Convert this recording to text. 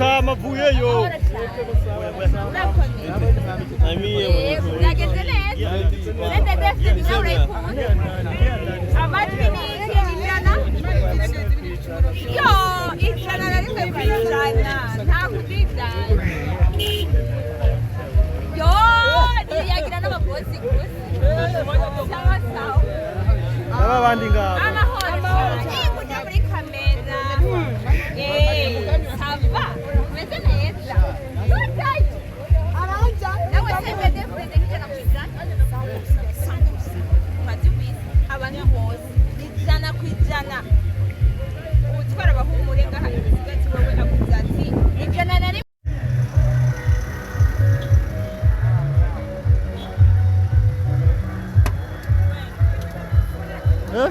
Mutama avuyeyo. Urakomeye, byagenze neza. CNDD-FDD nawe urayikunda? Amajwi ni iki? 100, yo, 101%, nta kudidanya. Yo ntiyagira n'abakozi gusa. Sawa sawa. Aba bandi ngabo. Amahoro cyane. Kuja muri kamera. Ça va, umeze neza. Tutayo nawe. CNDD-FDD 100%. Mwabyumvise abantu bose, ni 100%. Utwara abahumure ngaha imisigati wowe avuze ati 101. Eh?